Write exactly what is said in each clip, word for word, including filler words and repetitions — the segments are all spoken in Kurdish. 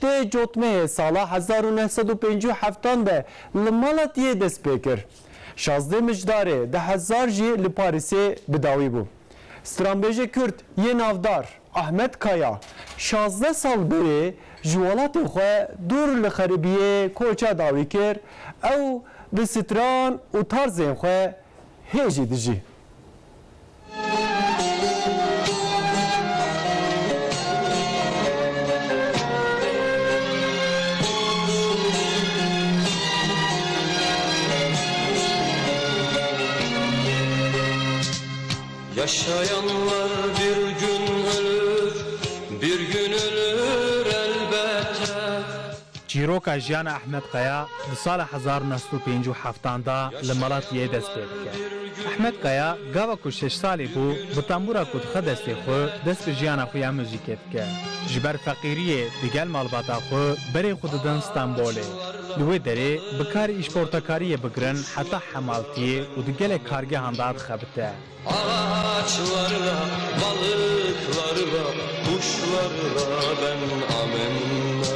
Tê cotmehê sala hezar û neh sed û pêncî û heftan de li Malatiyê dest pê kir. Şazdeh Mijdarê du hezar jî li Parîsê bi dawî bû. Stranbêjê Kurd yê navdar Ahmet Kaya şazdeh sal berê ji welatê xwe dûr li xeribiyê koça dawî kir. Ew bi stran û tarzên xwe hê jî dijî. Yaşayanlar bir gün ölür, bir gün ölür elbette. Çîroka jiyana Ehmed Kaya di sala hezar û neh sed û pêncî û heftan de li Malatiyê dest pê dike. Ehmed Kaya gava ku şeş salî bû, bi tembûra ku dixe destê xwe, dest bi jiyana xwe ya muzîkê dike. Ji ber feqîriyê digel malbata xwe berê xwe didin Stenbolê. Li wê derê bi karê îşportekariyê bigirin heta hemaltiyê û di gelek kargehan de dixebite. Ağaçlarla, balıklarla, kuşlarla ben amenna.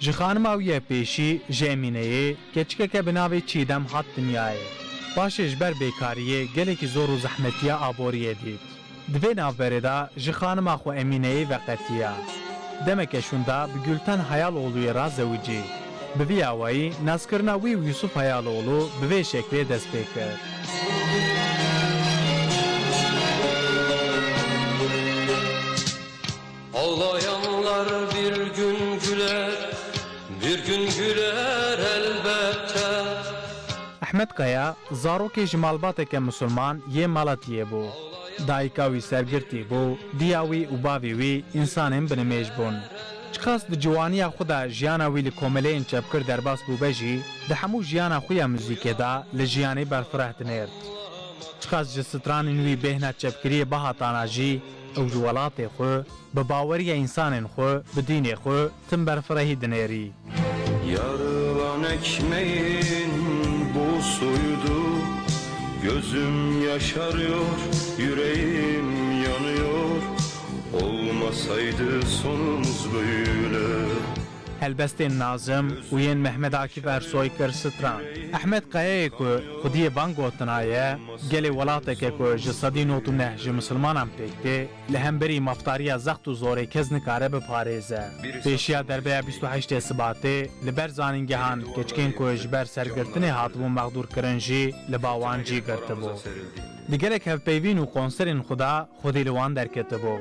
Ji xanima wî ye pêşî ji Emîneyê keçikeke bi navê Çîdem hat dinyayê. Paşê ji ber bêkariyê gelekî zor û zehmetiya aboriyê dît. Di vê navberê de ji xanima xwe Emîneyê veqetiya. Demeke şûnda bi Gülten Hayaloğlu'yê re zewicî. Bi vî awayî naskirina wî û Yusuf Hayaloğlu bi vê şeklê dest pê kir. Ağlayanlar bir gün güler, bir gün güler elbette. Ehmed Kaya zarokê ji malbateke misilman yê Malatiyê bû. Dayika wî sergirtî bû, diya wî û bavê wî însanên binimêj bûn. Çiqas di ciwaniya xwe de jiyana wî li komeleyên çepkir derbas bûbe jî, di hemû jiyana xwe ya muzîkê de li jiyanê berfireh dinêrt. Çiqas ji stranên wî bêhna çepkiriyê bihatana jî, ew ji welatê xwe, bi baweriya însanên xwe, bi dînê xwe tim berfirehî dinêrî. Yarılan ekmeğin bu suydu. Gözüm yaşarıyor, yüreğim yanıyor. Olmasaydı sonumuz böyle. Helbestên Nazim û yên Mehmet Akif Ersoy kir stran. Ehmed Kayayê ku xwediyê bang gotina ye, gelê welateke ku ji sedî nod û neh ji misilmanan pêk tê, li hemberî maftariya zext û zorê kes nikare biparêze. Pêşiya derbeya bîst û heştê Sibatê li ber zanîngehan keçikên ku ji ber sergirtinê hatibûn mexdûrkirin jî li ba wan cî girtibû. Di gelek hevpeyvîn û konserên xwe de xwedî li wan derketibû.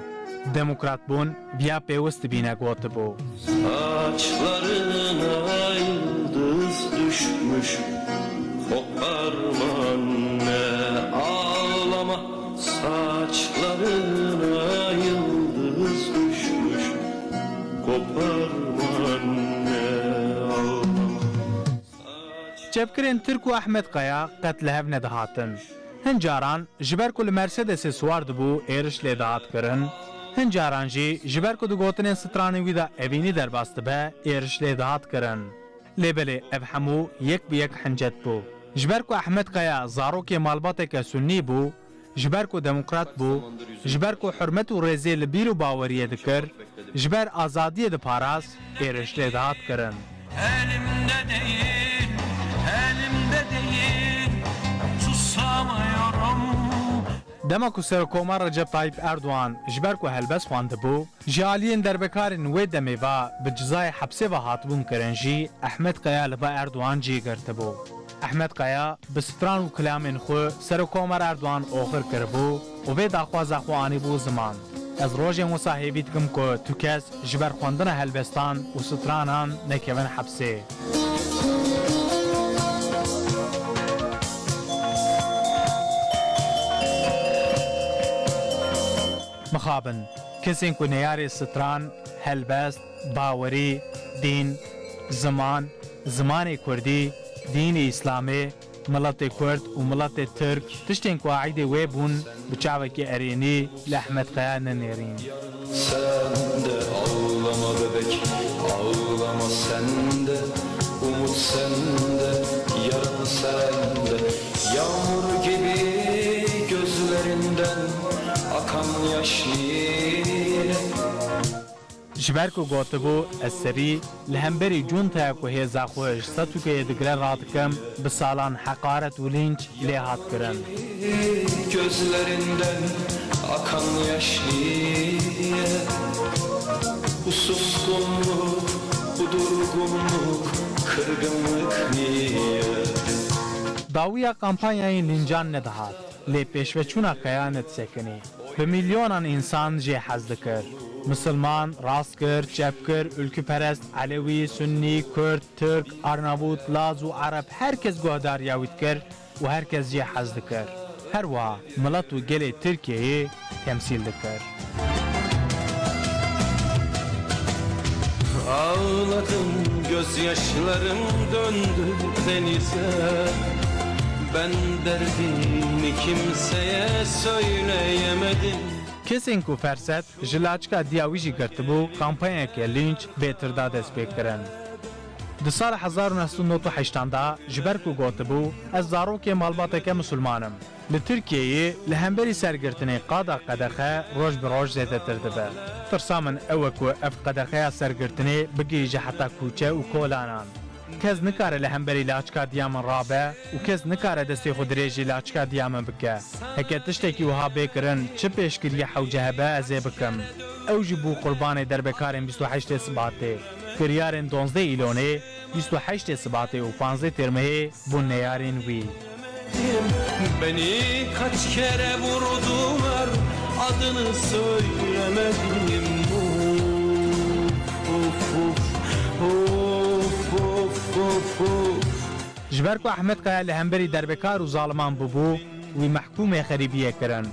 Demokratbûn viya pêwist dibîne gotibû. Saçlarına yıldız düşmüş, koparma anne, ağlama. Saçlarına yıldız düşmüş, koparma anne, ağlama. Çepkirên Tirk û Ehmed Kaya qet li hev nedihatin. Hin caran ji ber ku li Mercedesê siwar dibû êriş lê dihat kirin, hin caran jî ji ber ku di gotinên stranên wî de evînî derbas dibe êriş lê dihat kirin. Lê belê ev hemû yek bi yek hincet bû. Ji ber ku Ehmed Kaya zarokê malbateke sunnî bû, ji ber ku demokrat bû, ji ber ku hurmet û rêzê li bîr û baweriyê dikir, ji ber azadiyê diparast, êriştê dihat kirin. Elimde değil, elimde değil, susamıyorum. Dema ku Serokkomar Recep Tayyip Erdoğan ji ber ku helbest xwendibû, ji aliyên derbekarên wê demê ve bi cizayê hepsê ve hatibûn kirin jî, Ehmed Kaya li ba Erdoğan cî girtibû. Ehmed Kaya bi stran û kilamên xwe Serokkomar Erdoğan oxir kiribû û vê daxwaza xwe anîbû ziman. Ez rojên wisa hêvî dikim ku tu kes ji ber xwendina helbestan û stranan nekevin hepsê. Mixabin, kesên ku neyarê stran, helbest, bawerî, dîn, ziman, zimanê kurdî, dînê îslamê, miletê kurd û miletê tirk, tiştên ku aîdê wê bûn, bi çavekî erênî li Ehmed Kaya nenêrîn. Sen de ağlama bebek, ağlama sen de, umut sende, yarın sende. Yağmur gibi gözlerinden akan yaş niye? Ji ber ku gotibû, ez serî li hemberî cuntaya ku hêza xwe ji Setûkeyê digre radikim, bi salan heqaret û lînç lê hat kirin. Gözlerinden akan yaş niye? Bu suskunluk, bu durgunluk, kırgınlık niye? Dawiya kampanyayên lîncan nedihat, lê pêşveçûna Kaya nedisekinî. Bi milyonan însan jê hez dikir. Misilman, rastgir, çepgir, ülküperest, elewî, sunnî, kurd, tirk, arnavût, laz û ereb her kes guhdariya wî dikir û her kes jê hez dikir. Her wiha milet û gelê Tirkiyeyê temsîl dikir. Ağladım, gözyaşlarım döndü denize. Ben derdimi kimseye söyleyemedim. Kesên ku Ferset ji laçika diya wî jî girtibû, kampanyeke lînç bêtir da dest pê kirin. Di sala hezar û neh sed û nod û heştan de ji ber ku gotibû, ez zarokê malbateke misilman im. Li Tirkiyeyê li hemberî sergirtinê qada qedexe roj bi roj zêdetir dibe. Tirsa min ew e ku ev qedexeya sergirtinê bigihîje heta kûçe û kolanan. Kes nikare li hemberî laçika diya min rabe û kes nikare destê xwe dirêjî laçika diya min bike. Heke tiştekî wiha bê kirin, çi pêşgiriyê hewce hebe ez ê bikim. Ew jî bû qurbanê derbekarên bîst û heştê Sibatê. Kiryarên duwazdeh Îlonê, bîst û heştê Sibatê û panzdeh Têrmehê bûn neyarên wî. Beni kaç kere vurdular, adını söylemedim. Of, of, of, of, of, of. Ji ber ku Ahmet Kaya li hemberî derbekar û zaliman bûbû, wî mehkûmê xerîbiyê kirin.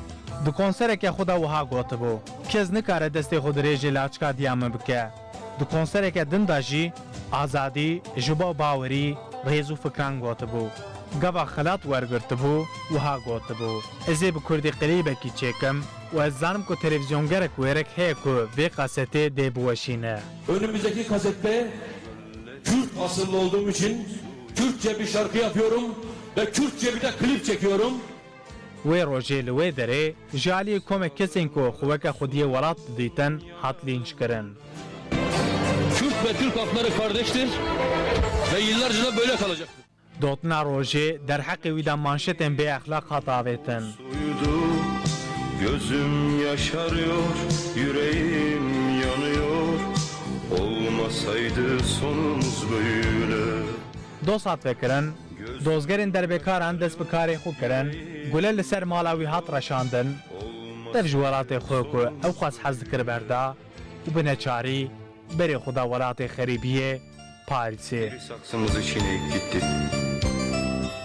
Di konsereke xwe de wiha gotibû, kes nikare destê xwe dirêjê laçika diya min bike. Di konsereke din de jî azadî, ji bo bawerî, rêz û fikran gotibû. Gava xelat wergirtibû, wiha gotibû, ez ê bi kurdî klîbekî çêkim û ez zanim ku televîzyongerek wêrek heye ku vê kasetê dê biweşîne. Önümüzdeki kasette Kürt asıllı olduğum için Kürtçe bir şarkı yapıyorum ve Kürtçe bir de klip çekiyorum. Wê rojê li wê derê ji aliyê komek kesên ku xwe weke xwediyê welat didîtin hat lînç kirin. Kürt ve Türk halkları kardeştir ve yıllarca da böyle kalacaktır. Dotina rojê derheqê wî de manşetên bêexlaq hat avêtin. Suydu, gözüm yaşarıyor, yüreğim yanıyor. Olmasaydı sonumuz böyle. Doz hat vekirin, dozgerên derbêkaran dest bi karê xwe kirin, gule li ser mala wî hat reşandin. Dev ji welatê xwe ku ew qas hez dikir berda û bi neçarî berê xwe da welatê xerîbiyê, Parîsê. Biri saksımızı çiğneyip gitti.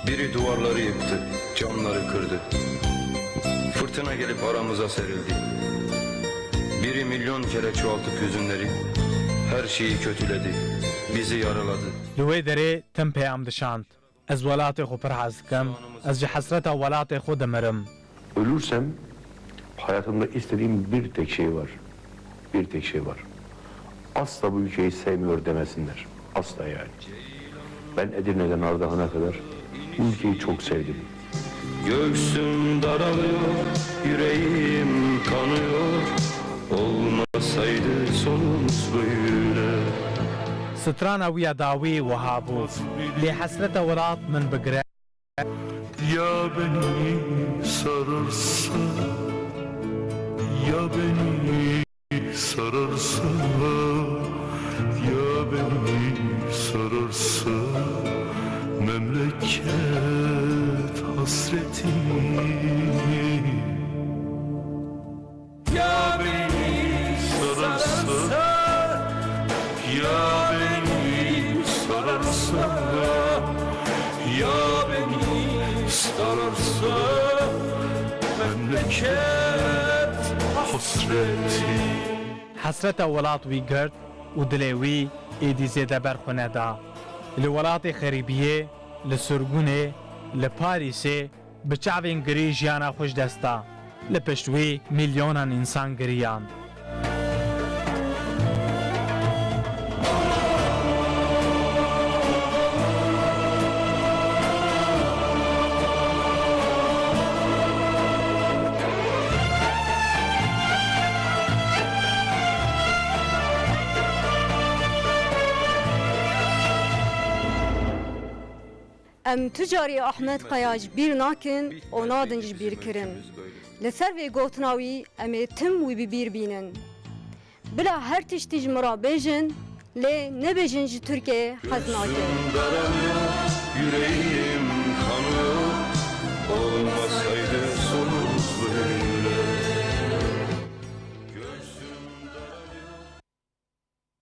Biri duvarları yıktı, camları kırdı. Fırtına gelip aramıza serildi. Biri milyon kere çoğaltıp hüzünleri, her şeyi kötüledi, bizi yaraladı. Li wê derê tim peyam dişand. Ez welatê xwe pir hez dikim. Ez ji hesreta welatê xwe dimirim. Ölürsem hayatımda istediğim bir tek şey var. Bir tek şey var. Asla bu ülkeyi sevmiyor demesinler. Asla yani. Ben Edirne'den Ardahan'a kadar bu ülkeyi çok sevdim. Göğsüm daralıyor, yüreğim kanıyor. Olmasaydı sonumuz böyle. Strana wî ya dawî wiha bû. Lê hesreta welat min bigire. Ya beni sararsa, ya beni sararsa, ya beni sararsa memleket hasreti. Ya beni sararsa, ya beni sararsa, ya beni sararsa memleket hasreti. Hesreta welat wî girt û dilê wî êdî zêde ber xwe neda. Li welatê xerîbiyê, li sirgûnê, li Parîsê, bi çavên girî jiyana xwe ji dest da. Li pişt wî milyonan însan giriyan. Em tu carî Ahmet Kaya ji bîr nakin û nadin ji bîr kirin. Li ser vê gotina wî em ê tim wî bi bîr bînin. Bila her tiştî ji min re bêjin, lê nebêjin ji Tirkiyeyê hez nakin. Gözüm daralıyor, yüreğim kanıyor. Olmaz